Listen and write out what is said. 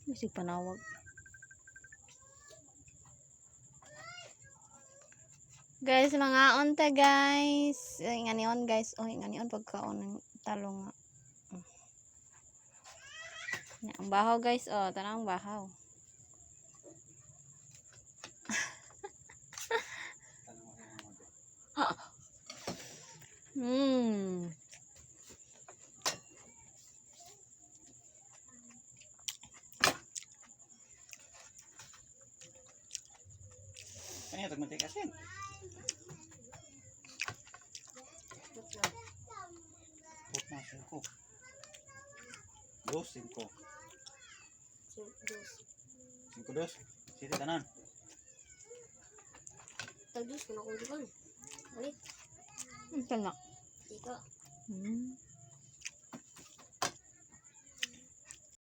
Bisig panawag. Guys, mga unta, guys. Ay, nganion, guys. Oh, nganion pagkaon ng talong nga. Ya, ang bahaw, guys. Oh, tanang bahaw. Tanong mo kay mama be. Kanya tag mantika asin. Put na singko. Dos singko. Dos. Singko dos. Siti tanan. Tag dos, kung akong dugan. Balik. Ang tala. Ika.